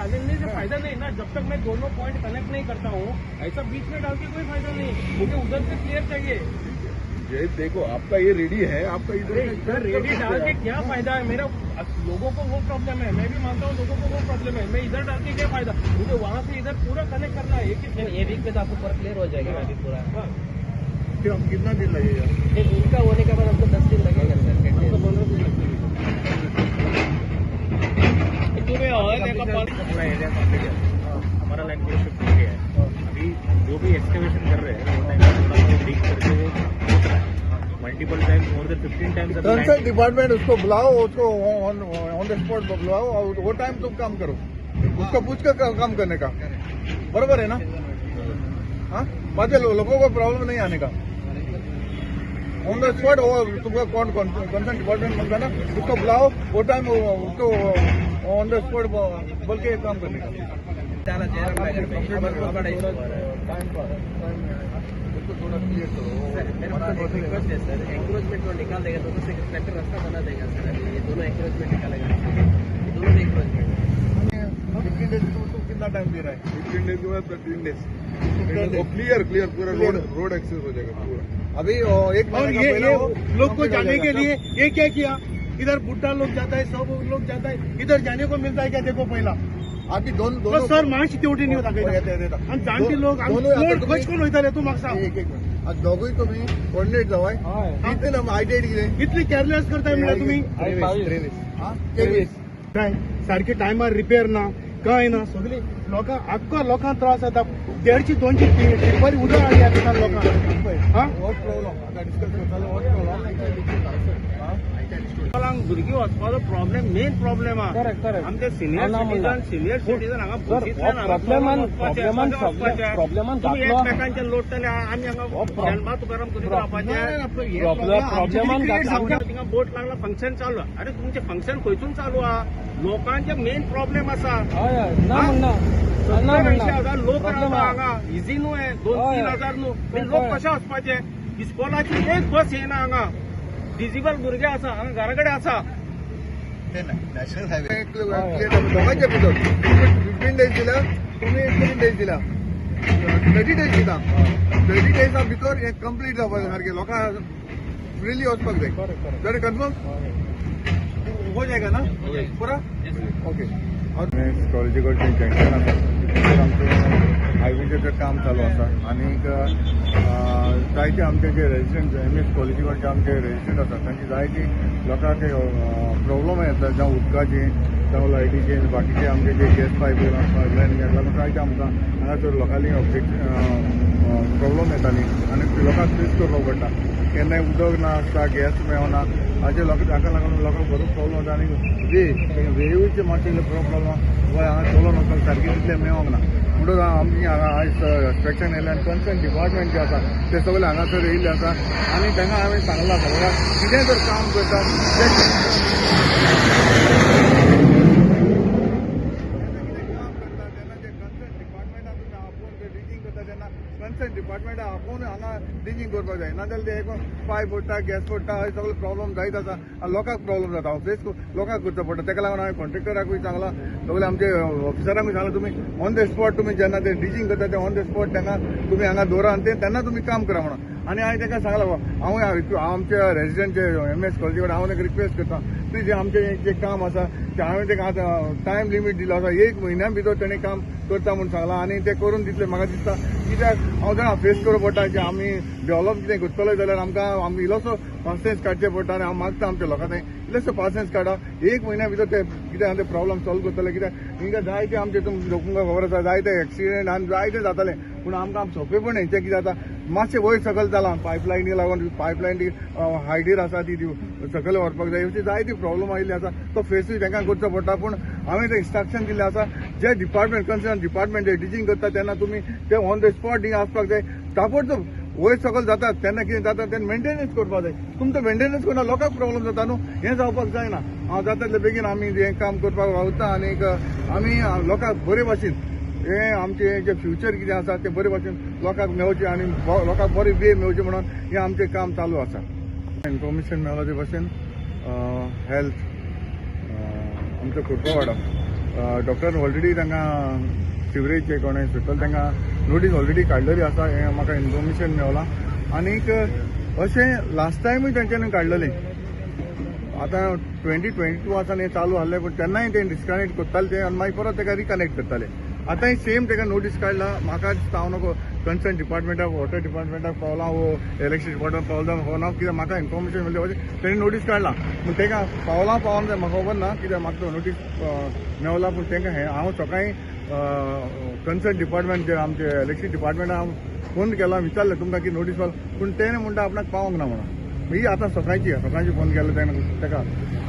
डालने से फायदा नहीं ना, जब तक मैं दोनों पॉइंट कनेक्ट नहीं करता हूँ। ऐसा बीच में डाल के कोई फायदा नहीं। मुझे उधर से क्लियर चाहिए। ये देखो, आपका ये रेडी है, आपका इधर अरे, इधर रेडी डाल के क्या फायदा है मेरा? लोगों को वो प्रॉब्लम है, मैं भी मानता हूँ, लोगों को वो प्रॉब्लम है। मैं इधर डाल के क्या फायदा? मुझे वहां से इधर पूरा कनेक्ट करना है, एक ही। ये वीक में तो आपको पूरा क्लियर हो जाएगा अभी पूरा। हाँ, फिर हम कितना दिन लगेगा? फिर इनका होने के बाद हमको 10 दिन लगेगा सर। हमको 15 दिन लगेंगे। पूरा एरिया कंप्लीट है, हमारा लाइन पूरा शिफ्ट हो गया है। अभी जो भी एक्सकवेशन कर रहे हैं, वो टाइम थोड़ा बहुत डिग करके वो खोद रहा है multiple times, more than 15 times. Concern department, उसको बुलाओ, उसको ऑन ऑन the spot बुलाओ और वो टाइम तुम काम करो। उसको पूछ कर काम करने का, बरोबर है ना? हाँ, बाद में लोगों को प्रॉब्लम नहीं आने का। ऑन the spot वो तुमको कौन कौन कंसर्न डिपार्टमेंट बनता ना, उसको बुलाओ, वो टाइम उसको ऑन the spot बोल के काम करने का। చాలా जयराम नगर में हमारा बड़ा इशू हो रहा है। टाइम उसको थोड़ा क्लियर करो। सर, मेरे पास एक रिक्वेस्ट है सर। एंक्रोचमेंट वो निकाल देगा तो उससे बेटर रास्ता बना देगा सर। अभी ये दोनों एंक्रोचमेंट निकालेगा, ये दोनों एंक्रोचमेंट। 15 डेज तो कितना टाइम दे रहा है? 15 डेज के बाद 13 डेज। 15 days। Clear, clear पूरा। Clear। रोड रोड एक्सेस हो जाएगा पूरा। अभी वो एक और महीने का ये पहले ये वो लोग को complete हो जाने के जाएगा। लिए ये क्या किया? इधर बुड्ढा लोग जाता है, सब लोग जाता है, इधर जाने को मिलता है क्या? देखो पहिला। आधी दोन तो दोन सर, मातशी तेवटी न्हू दाखयता आनी जाणटे लोक आनी दोनूय आता कोण तुमी- कशें करून वयताले तूं म्हाका सांग। एक एक मिनिट, आता दोगूय तुमी कोऑर्डिनेट जावाय। कितले ना आयडिया कितें? इतली केअरलेस करताय म्हणल्यार तुमी। 23, 23। काय सारखे टायमार रिपेर ना, काय ना। सगळी लोकांक, आख्खो लोकांक त्रास जाता। 150 200 टिप्परी उदक हाडली आतां लोकांक, हा। What problem आता डिस्कस करताले, what problem? भुरगीं वचपाचो प्रॉब्लेम, मेन प्रॉब्लेम आहा। Correct, correct. आमचे सिनियर ना म्हणला। सिटीजन, सिनियर सिटीजन हांगा सर, बसींतल्यान हो हांगा प्रॉब्लेमान चलून वचपाचें, प्रॉब्लेमान कशें वचपाचें? प्रॉब्लेमान तुमी घातलो। एकमेकांचेर लोटतले, आमी हांगा शेणबा तुकाराम करीत रावपाचें। प्रॉब्लेमान घातलो। थिंगा बोट लागला, फंक्शन चालू आहा। अरे, तुमचें फंक्शन खंयसून चालू आहा? लोकांचे मेन प्रॉब्लेम आसा। हय हय ना म्हणना, ना 70 80 म्हणना। हजार लोक प्रॉब्लेम रावता आहा। हांगा, इजी न्हू हें, दोन हय। तीन हजार न्हू। मागीर लोक कशे वचपाचे? इस्कॉलाची एक बस येना हांगा। डिजेबल भुरगे आसा हांगा, घरा कडेन आसा। नॅशनल हायवे दोगांयच्या भितर 15 डेज दिल्या तुम्ही, 15 डेज दिल्या, 30 डेज दिता। 30 डेजा भितर हें कंप्लीट जावपाक जाय सारकें, लोकांक फ्रीली वचपाक जाय। जालें कन्फर्म हो जाएगा ना पूरा? ओके। कॉलेजी कडचें जंक्शन आसा, थंयसर आमचें हायवेचें काम चालू आसा। आनीक जायते आमचे जे रेजिडंट, एम एस कॉलेजी कडचे आमचे रेजिडंट आसा, तांची जायती लोकांक प्रॉब्लम येता, जावं उदकाची, जावं लायटीचे, बाकीचे आमचे जे गॅस पायप पायपलायन लागून जायते आमकां हांगासर लोकांनी ऑब्जेक्ट प्रॉब्लम येताली आनी लोकांक फेस करपाक पडटा। केन्नाय उदक ना आसता, गॅस मेळना, हाजे लोक हाका लागून लोकांक बरो प्रॉब्लम जाता। आनी वेयूचे मातशे प्रॉब्लम, वय हांगा चलोन वचपाक सारकें तितलें मेळोंक ना। म्हणून आमी हांगा आयज इन्स्पेक्शन येयले आनी कन्सर्न डिपार्टमेंट जे आसा ते सगळे हांगासर येयल्ले आसा आनी तांकां हांवें सांगलां सगळ्यांक, कितें जर काम करता तें काम करता तेन्ना जे कन्सर्न डिपार्टमेंटाक तुमी आपोवन डिजींग करता तेन्ना कन्सर्न डिपार्टमेंटाक आपोवन हांगा डिजींग करपाक जाय। नाजाल्यार ते एक पायप पडटा, गॅस पडटा, हे सगळे प्रॉब्लम जायत आसा आनी लोकांक प्रॉब्लम जाता, फेस लोकांक करचो पडटा। ताका लागून हांवें कॉन्ट्रेक्टराकूय सांगलां, सगळे आमचे ऑफिसरांकूय सांगलां, तुमी ऑन the spot तुमी जेन्ना ते डिजींग करता ते ऑन the spot तांकां तुमी हांगा दवरा आनी ते तेन्ना तुमी काम करा म्हणून। आनी हांवें तांकां सांगलां, हांव आमच्या रेजिडंट एम एस कॉलेजी कडेन हांव रिक्वेस्ट करता, प्लीज आमचें जें काम आसा तें हांवें ताका आतां टायम लिमीट दिलो आसा, एक म्हयन्या भितर तेणें काम करता म्हूण सांगलां आनी तें करून दितलें म्हाका दिसता। कित्याक हांव जाणा, फेस करप पडटा की आमी डेव्हलप कितें करतले जाल्यार आमकां आमी इल्लोसो पासियेंस काडचें पडटा। आनी हांव मागता आमच्या लोकां थंय, इल्लोसो पासियेंस काडा, एक म्हयन्या भितर ते कितें आहा ते प्रॉब्लम सॉल्व करतले। कित्याक हिंगा जायते आमचे, तुमकां खबर आसा, जायते एक्सिडेंट आनी जायते जाताले, पूण आमकां सोंपेपण हेंचें कितें जाता, मातशें वयर सकयल जालां पायपलायनी लागून। पायपलायन ती हायटीर आसा, ती सकयल व्हरपाक जाय, अशी जायती प्रॉब्लम आयिल्ली आसा। तो फेसूय तांकां करचो पडटा, पूण हांवें ते इन्स्ट्रक्शन दिल्लें आसा, जे डिपार्टमेंट, कन्सर्न डिपार्टमेंट जे डिजींग करता तेन्ना तुमी ते ऑन the spot हिंगा आसपाक जाय। ताबडतोब वयर सकयल जाता तेन्ना कितें जाता, तेन्ना मेंटेनन्स करपाक जाय। तुमचो मेंटेनन्स करना, लोकांक प्रॉब्लम जाता न्हू, हें जावपाक जायना। हांव जाता तितले बेगीन आमी हें काम करपाक वावुरता आनीक आमी लोकांक बरे भाशेन हें आमचें जें फ्युचर कितें आसा तें बरे भाशेन लोकांक मेळचें आनी लोकांक बरी वे मेळची म्हणून हें आमचें काम चालू आसा। इन्फॉर्मेशन मेळ्ळा ते भाशेन हेल्थ आमचो कुर्पावाडो डॉक्टरान ऑलरेडी तांकां सिवरेज कोणें सोडटले तांकां नोटीस ऑलरेडी काडलेली आसा हें म्हाका इन्फॉर्मेशन मेवलां. आनीक अशें लास्ट टायमूय तेंच्यांनी काडलेलें. आतां 2022 आसा हें चालू आहलें, पूण तेन्नाय ते डिस्कनेक्ट करताले ते आनी मागीर परत तेका रिकनेक्ट करताले. आतांय सेम तेका नोटीस काडला. म्हाका दिसता हांव नको कन्सर्न डिपार्टमेंटाक, वॉटर डिपार्टमेंटाक पावलां वो इलेक्ट्रिसिटी डिपार्टमेंट पावलां हो ना, कित्याक म्हाका इन्फॉर्मेशन मेळ्ळें तेणी नोटीस काडला. पूण तेका पावलां पावना तें म्हाका खबर ना, कित्याक म्हाका तो नोटीस मेवला. पूण तेंकां हें हांव सकाळीं कन्सर्न डिपार्टमेंट जे आमचे इलेक्ट्रिसिटी डिपार्टमेंटाक हांव फोन केला, विचारलें तुमकां कितें नोटीस पावला, पूण तेणें म्हणटा आपणाक पावोंक ना म्हणून. ही आतां सकाळची फोन केलो तेणें तेका.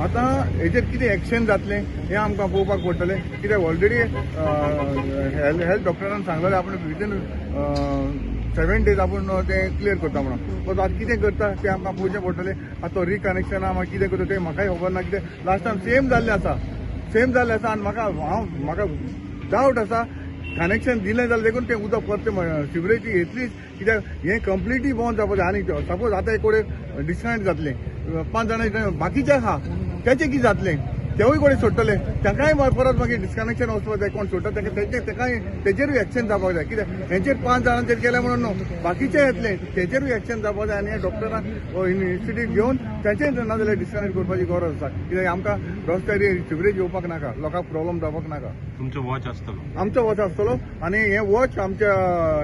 आतां हेजेर कितें एक्शन जातलें हें आमकां पळोवपाक पडटलें, कित्याक ऑलरेडी हेल्थ डॉक्टरान सांगलेलें आपण विदीन 7 डेज आपूण तें क्लियर करता म्हणून. पूण आतां कितें करता तें आमकां पळोवचें पडटलें. आतां तो रिकनेक्शना मागीर कितें करता तें म्हाकाय खबर ना, कितें लास्ट टायम सेम जाल्लें आसा, सेम जाल्लें आसा. आनी म्हाका डावट आसा कनेक्शन दिलें जाल्यार देखून तें उदक परतें सिवरेज येतलीच, कित्याक हें कंप्लिटली बंद जावपाक जाय. आनी सपोज आतां एक कडेन डिस्कनेक्ट जातलें, 5 जाणां बाकीचे आहा तेचें कितें जातलें, तेवूय कडेन सोडटले, ताकाय परत मागीर डिस्कनेक्शन वचपाक जाय. कोण सोडटा ताका तेकाय तेजेरूय एक्शन जावपाक जाय, कित्याक हेंचेर 5 जाणांचेर केलें म्हणून न्हू, बाकीचे येतले तेजेरूय एक्शन जावपाक जाय. आनी हे डॉक्टरांक इन्स्टिट्यूट घेवन तेंचेय ना जाल्यार डिस्कनेक्ट करपाची गरज आसा, कित्याक आमकां रस्त्यार सिवरेज येवपाक नाका, लोकांक प्रॉब्लम जावपाक नाका. तुमचो वॉच आसतलो? आमचो वॉच आसतलो. आनी हें वॉच आमच्या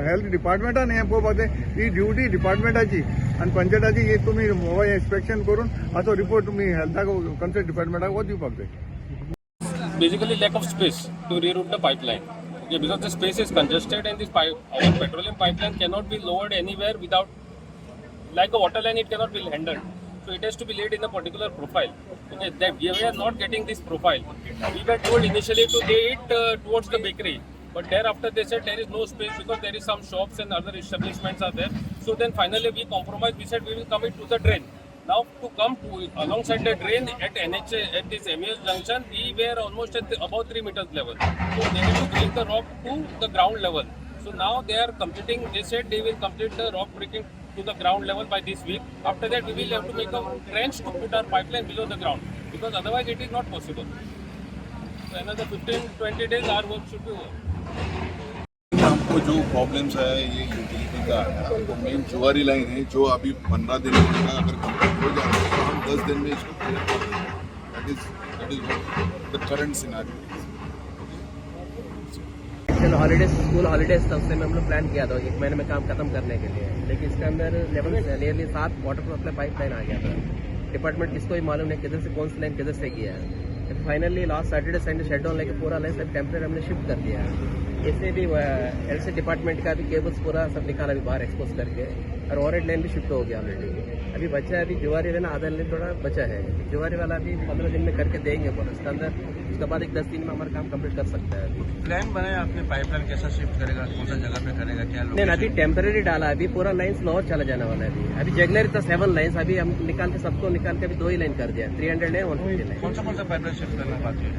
हेल्थ डिपार्टमेंटान हें पळोवपाक जाय, ही ड्युटी डिपार्टमेंटाची आनी पंचायताची. ही तुमी इन्स्पेक्शन करून हाचो रिपोर्ट तुमी हेल्थाक कन्सर्न डिपार्टमेंटाक वो दिवपाक जाय. Basically lack of space to reroute the pipeline. Okay, because the space is congested and this pipe, our petroleum pipeline cannot be lowered anywhere without, like a water line, it cannot be handled. So it has to be laid in a particular profile. Okay, that we are not getting this profile. We were told initially to lay it towards the bakery, but thereafter they said there is no space because there is some shops and other establishments are there. So then finally we compromised. We said we will come it to the drain. Now to come to alongside the drain at NHA at this MES junction, we were almost at the, above 3 meters level. So they had to break the rock to the ground level. So now they are completing. They said they will complete the rock breaking to the ground level by this week. After that, we will have to make a trench to put our pipeline below the ground, because otherwise it is not possible. So another 15-20 days our work should be over. हमको जो problems है ये utility का आया, तो main जुआरी line है जो अभी 15 दिन में अगर कंप्लीट हो जाए तो हम 10 दिन में इसको क्लियर कर देंगे. That is the current scenario. Actual holidays, school holidays था, उस समय हम लोग प्लान किया था 1 महीने में काम खत्म करने के लिए, लेकिन इसके अंदर level nearly 7 water supply pipe line आ गया था. डिपार्टमेंट किसको भी मालूम नहीं किधर से कौन सी लाइन किधर से किया है. Finally last Saturday Sunday shutdown लेके पूरा लाइन सब टेम्परेरी हमने शिफ्ट कर दिया है. इसमें भी एल सी डिपार्टमेंट का भी केबल्स पूरा सब निकाला अभी बाहर एक्सपोज करके, और ओवरहेड लाइन भी शिफ्ट हो गया ऑलरेडी. अभी बचा है, अभी जुआरी लाइन आधा लाइन थोड़ा बचा है. जुआरी वाला भी 15 दिन में करके देंगे बोला उसके अंदर, उसके बाद एक 10 दिन में हमारा काम कंप्लीट कर सकता है. अभी प्लान बनाया आपने, पाइपलाइन कैसा शिफ्ट करेगा, कौन सा जगह पे करेगा, क्या नहीं, अभी टेम्परेरी डाला, अभी पूरा लाइन लोअर चला जाने वाला है. अभी अभी जगलरी था 7 लाइन्स, अभी हम निकाल के सबको निकाल के अभी 2 ही लाइन कर दिया, 300 लाइन 150 लाइन. कौन सा पाइपलाइन शिफ्ट करना बाकी है?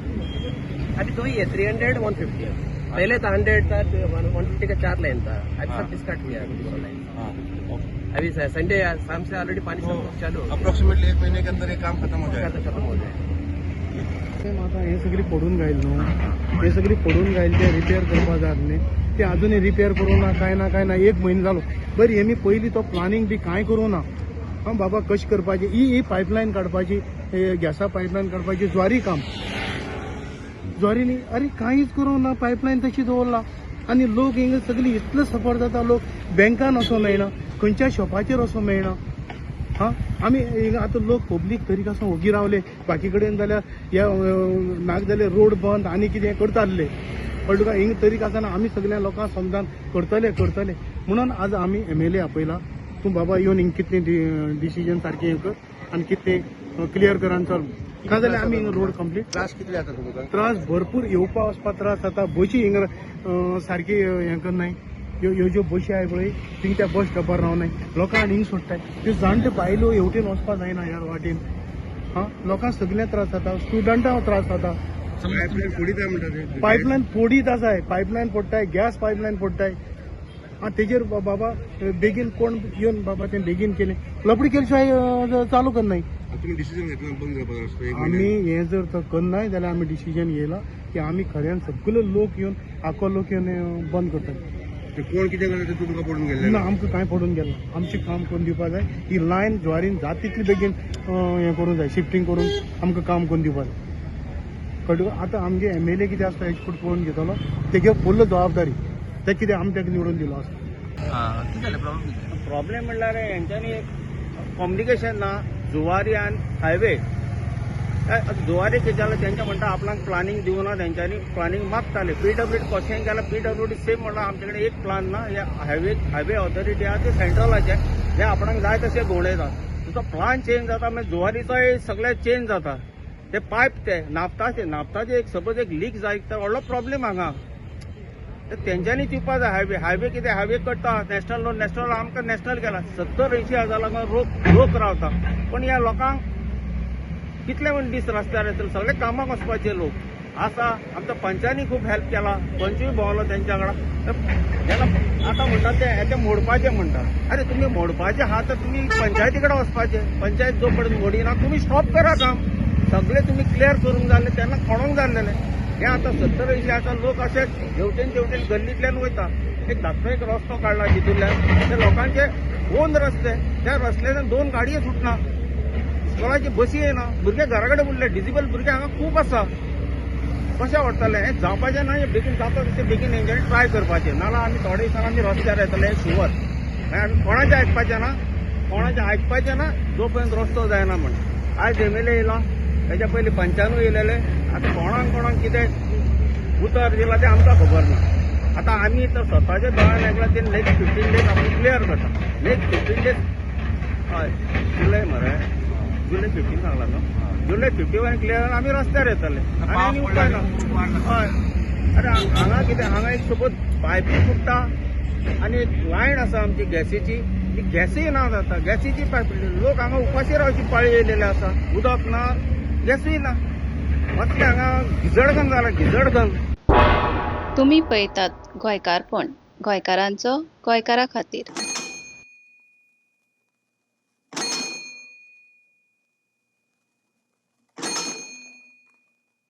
अभी 2 ही है, 300 150 है. पहले था 100 था, 150 का 4 लाइन था, अभी सब डिस्कार्ड किया है लाइन. अभी संडे शाम से ऑलरेडी पानी सब चालू हो गया. अप्रोक्सीमेटली 1 महीने के अंदर ये काम खत्म हो जाएगा. खत्म हो जाएगा. आतां हें सगळी पडून घायल न्हू, हें सगळी पडून घायल ते रिपेर करपा जाय आसलें, ते अजूनय रिपेर करूं ना, कांय ना कांय ना. 1 म्हयनो जालो. बरें, हेमी पयलीं तो प्लानींग बी कांय करूं ना. आं बाबा कशें करपाचें, ही पायपलायन काडपाची, गॅसा पायपलायन काडपाची ज्वारी काम ज्वारी न्ही, अरे कांयच करूं ना, पायपलायन तशी दवरला. आनी लोक हिंगा सगळी इतलो सफर जाता, लोक बँकान वचों मेळना, खंयच्या शॉपाचेर वचों मेळना. हां, आमी हिंगा आतां लोक पब्लीक तरी कसो ओगी रावले, बाकी कडेन जाल्यार ह्या नाक जाल्यार रोड बंद आनी कितें करताले, कळ्ळें तुका. हिंगा तरी आसतना आमी सगळ्या लोकांक समजान करतले करतले म्हणून आज आमी एमएलए आपयला. तूं बाबा येवन हिंगा कितलें डिसिजन सारकें हें कर आनी कितलें क्लियर कर आनी चल, ना जाल्यार आमी हिंगा रोड कंप्लीट. त्रास कितले जाता तुमकां? त्रास भरपूर, येवपा वचपा त्रास जाता. बशी हिंगा सारकी हें करनाय, ह्यो ज्यो बशी आहाय पळय थिंग त्या बस स्टॉपार रावनाय, लोकांक हिंग सोडटाय. त्यो जाणट्यो बायलो हेवटेन वचपा जायना ह्या वाटेन. हां, लोकांक सगळ्यांक त्रास जाता, स्टुडंटांक त्रास जाता. पायपलायन फोडीत आहे म्हणटा, पायपलायन फोडीत आसाय, पायपलायन फोडटाय, गॅस पायपलायन फोडटाय. आं, तेजेर बाबा बेगीन कोण येवन बाबा तें बेगीन केलें, लपडी केले शिवाय चालू करनाय. तुमी डिसिजन घेतला बंद करपाचो रस्तो एक आमी हें जर तो करनाय जाल्यार आमी डिसिजन घेयला की आमी खऱ्यान सगळे लोक येवन, आखो लोक येवन हें बंद करतले. ते कोण कितें करता ते तुमकां पडून गेल्ले? ना, आमकां कांय पडून गेलें ना. आमचें काम करून दिवपा जाय. ही लायन ज्वारीन जाता तितले बेगीन हें करूंक जाय, शिफ्टींग करून आमकां काम करून दिवपा जाय. कळ्ळें तुका? आतां आमगे एमएलए कितें आसता हेजे फुडें पळोवन घेतलो, तेगे फुल्ल जबाबदारी. ते कितें आमी ताका निवडून दिलो आसता. कितें जालें, प्रॉब्लम कितें? प्रॉब्लेम म्हणल्यार हेंच्यांनी एक कम्युनिकेशन ना जुवारी आनी हायवे. जुवारी कितें जालें, तेंचे म्हणटा आपणाक प्लानींग दिवना. तेंच्यांनी प्लानींग मागताले. पीडब्ल्यूडी कशेंय केल्यार पीडब्ल्यूडी सेम म्हणल्यार आमचे कडेन एक प्लान ना. हे हायवे ऑथॉरिटी आहा ते सेंट्रलाचे, हे आपणाक जाय तशें घुंवडायता. तुजो प्लान चेंज जाता, मागीर जुवारीचोय सगळें चेंज जाता. ते पायप ते नापताचे नापताचे एक सपोज एक लीक जायत तर व्हडलो प्रॉब्लेम हांगा. तर तेंच्यांनी दिवपा जाय. हायवे कितें हायवे करता नॅशनल रोड, नॅशनल आमकां नॅशनल केला. 70-80 हजार लोक लोक रावता, पण ह्या लोकांक कितले म्हण दीस रस्त्यार येतले? सगळे कामाक वचपाचे लोक आसा. आमच्या पंचांनी खूब हेल्प केला, पंचूय भोंवलो तेंच्या कडेन. तर जेन्ना आतां म्हणटा ते हेचे मोडपाचे म्हणटा. अरे, तुमी मोडपाचे आहा तर तुमी पंचायती कडेन वचपाचे. पंचायत जो पर्यंत मोडिना, तुमी स्टॉप करा काम. सगळे तुमी क्लियर करूंक जाल्ले तेन्ना खणोंक जाल्लेले. हे आतां 70-80 आतां लोक अशे हेवटेन तेवटेन गल्लींतल्यान वयता. एक धाकटो एक रस्तो काडला तितूंतल्यान ते लोकांचे ओन रस्ते, त्या रस्त्यान दोन गाडयो सुटना, इस्कॉलाची बसी येना, भुरगे घरा कडेन उरले. डिजेबल भुरगे हांगा खूब आसा. कशें व्हरतले? हें जावपाचें ना. हें बेगीन जाता तशें बेगीन हेंच्यांनी ट्राय करपाचें, नाजाल्यार आमी थोडे दिसान आमी रस्त्यार येतले शुवर. मागीर आमी कोणाचें आयकपाचें ना, कोणाचें आयकपाचें ना, जो पर्यंत रस्तो जायना म्हण. आयज एमएलए येयला, तेच्या पयलीं पंचानूय येयलेले. आतां कोणाक कोणाक कितें उतर दिलां तें आमकां खबर ना. आतां आमी तर स्वताच्या दोळ्यान आयकलां, ते नेक्स्ट 15 डेज आमी क्लियर करता, नेक्स्ट 15 डेज. हय, जुलय मरे, जुलय 15 सांगला न्हू? जुलय 15 क्लियर, आमी रस्त्यार येतले आनी आनी उपाय ना. हय, अरे, हांगा कितें, हांगा एक सपोज पायपूय फुट्टा आनी एक लायन आसा आमची गॅसीची, ती गॅसूय ना जाता. गॅसीची पायप पडली, लोक हांगा उपाशी रावची पाळी येयलेली आसा. उदक ना, गॅसूय ना. मातशें हांगा गिजडगन जाला, गिजडगन. तुमी पळयतात गोंयकारपण, गोंयकारांचो गोंयकारा खातीर.